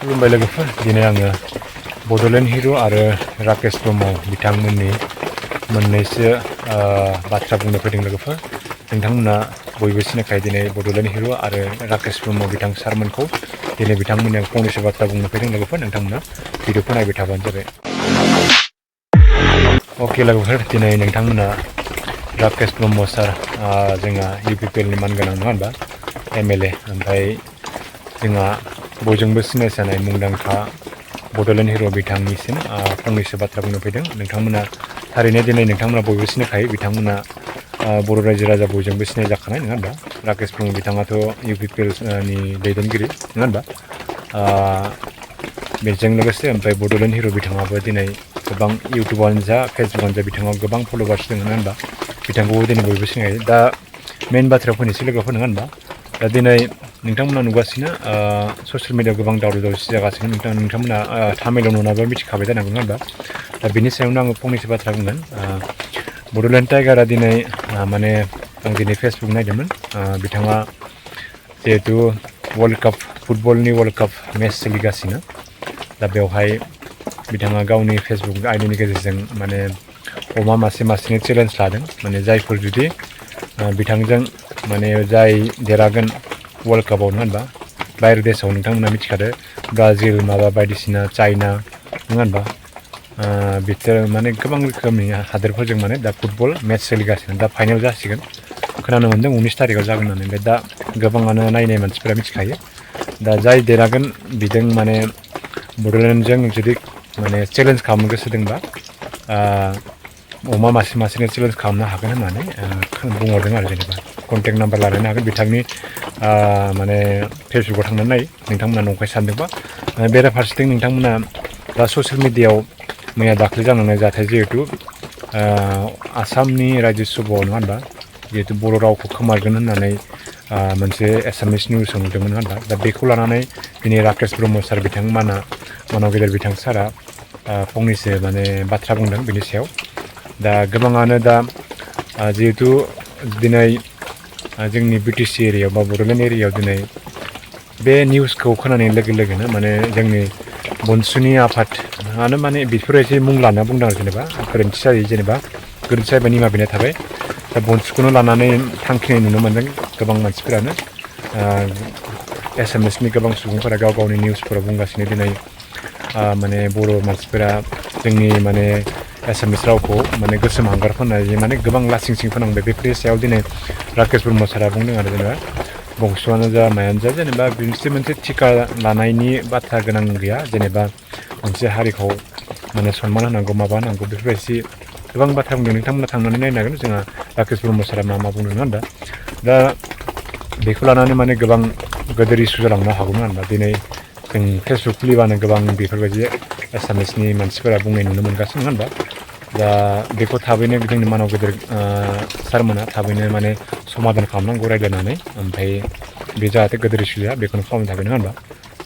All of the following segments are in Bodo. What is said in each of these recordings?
खुलुमबाय लोगोफोर दिनै आङो बड'लेण्ड हिर' आरो राकेश ब्रह्म बिथांमोननि मोननैसो बाथ्रा बुंनो फैदों लोगोफोर नोंथांमोना बयबो सिनायखायो दिनै बड'लेण्ड हिर' आरो राकेश ब्रह्म बिथां सारमोनखौ दिनै बिथांमोननि आं फंनैसो बाथ्रा बुंनो फैदों लोगोफोर नोंथांमोना भिडिअखौ नायबाय थाबानो जाबाय अके लोगोफोर दिनै नोंथांमोना राकेश ब्रह्म सार जोंहा इउपिपिएलनि मानगोनां नङा होनबा एमएलए ओमफ्राय जोंहा बयजोंबो सिनायजानाय मुंदांखा बड'लेण्ड हिर' बिथांनिसिम फंनैसो बाथ्रा बुंनो फैदों नोंथांमोना थारैनो दिनै नोंथांमोना बयबो सिनायखायो बिथांमोना बर' रायजो राजा बयजोंबो सिनायजाखानाय नङा होनबा राकेश ब्रह्म बिथाङाथ' इउपिपिएलनि दैदेनगिरि नङा होनबा बेजों लोगोसे ओमफ्राय बड'लेण्ड हिर' बिथाङाबो दिनै गोबां इउटुबानो जा फेसबुकआनो जा बिथाङा गोबां फल'वार्स दङ नङा होनबा बिथांखौबो दिनै बयबो सिनायो दा मेन बाथ्रायाव फैनोसै लोगोफोर नङा होनबा दा दिनै नोंथांमोना नुगासिनो ससियेल मिडियायाव गोबां दावराव दावसि जागासिनो नोंथांमोना थामिलाव नुनाबो मिथिखाबाय जानांगौ नङा होनबा दा बिनि सायावनो आङो फंनैसो बाथ्रा बुंगोन बड'लेण्ड टाइगारा दिनै माने आं दिनै फेसबुक नायदोंमोन बिथाङा जिहेतु वर्ल्ड काप फुटबलनि वर्ल्ड काप मेच सोलिगासिनो दा बेवहाय बिथाङा गावनि फेसबुक आइडिनि गेजेरजों माने अमा मासेनि चेलेन्ज लादों माने जायफोर जुदि बिथांजों माने जाय देरहागोन वर्ल्ड कापाव नङा होनबा बाहेर देशाव नोंथांमोना मिथिखादो ब्राजिल माबा बायदिसिना चाइना नङा होनबा बिसोर माने गोबां रोखोमनि हादोरफोरजों माने दा फुटबल मेच सोलिगासिनो दा फाइनाल जासिगोन खोनानो मोन्दों 19 तारिखआव जागोन होननानै ओमफ्राय दा गोबाङानो नायनाय मानसिफोरा मिथिखायो दा जाय देरहागोन बिजों माने बड'लेण्डजों जुदि माने चेलेन्ज खालामनो गोसो दंबा अमा मासेनो चेलेन्ज खालामनो हागोन होननानै बुंहरदों आरो जेनेबा कन्टेक्ट नाम्बार लालायनो हागोन बिथांनि माने फेसबुकाव थांनानै नाय नोंथांमोना नंखाय सानदोंबा बेराफारसेथिं नोंथांमोना दा ससियेल मिडियायाव मैया दाख्लै जालांनाय जाथाय जिहेतु आसामनि रायजो सभायाव नङा होनबा जिहेतु बर' रावखौ खोमारगोन होननानै मोनसे एसामिस निउसाव नुदोंमोन नङा होनबा दा बेखौ लानानै दिनै राकेश ब्रह्म सार बिथांमोना मानाव गेदेर बिथां सारा फंनैसो माने बाथ्रा बुंदों बिनि सायाव दा गोबाङानो दा जिहेतु दिनै जोंनि बिटिसि एरियायाव बा बड'लेण्ड एरियायाव दिनै बे निउसखौ खोनानाय लोगो लोगोनो माने जोंनि बनसुनि आफादानो माने बेफोर एसे मुं लाना बुंदों आरो जेनेबा गोरोन्थि जायो जेनेबा गोरोन्थि जायोबा निमाहा बिनाय थाबाय दा बनसुखौनो लानानै थांखिनाय नुनो मोन्दों गोबां मानसिफोरानो एसामिसनि गोबां सुबुंफोरा गाव गावनि निउसफोराव बुंगासिनो दिनै माने बर' मानसिफोरा जोंनि माने एसामिस रावखौ माने गोसोम हांगार फोननाय माने गोबां लासिं सिं फोनांबाय बेफोरनि सायाव दिनै राकेश ब्रह्म सारा बुंदों आरो जेनेबा बंसुआनो जा मायानो जा जेनेबा मोनसे टिका लानायनि बाथ्रा गोनां गैया जेनेबा मोनसे हारिखौ माने सनमान होनांगौ माबा होनांगौ बेफोरबायदि गोबां बाथ्रा बुंदों नोंथांमोना थांनानै नायनो हागोन जोंहा राकेश ब्रह्म सारा मा बुंदों नङा होनबा दा बेखौ लानानै माने गोबां गोदोर इस्यु जालांनो हागौमोन होनबा दिनै जों फेसबुक खुलिबानो गोबां बेफोरबायदि एसामिसनि मानसिफोरा बुंनाय नुनो मोनगासिनो नङा होनबा दा बेखौ थाबैनो जोंनि मानाव गेदेर सारमोना थाबैनो माने समाधान खालामनांगौ रायज्लायनानै ओमफ्राय बे जाहाथे गोदोर इस्यु जाया बेखौनो खालामनो थाबाय नङा होनबा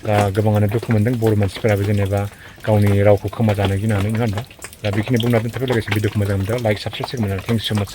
दा गोबाङानो दुखु मोनदों बर' मानसिफोराबो जेनेबा गावनि रावखौ खोमाजानो गिनानै नङा होनबा दा बेखिनि बुंना दोनथ'बाय लोगोसे भिडिअखौ मोजां मोनदों लाइक साबसक्राइब खालामनो थेंक इउ सो माच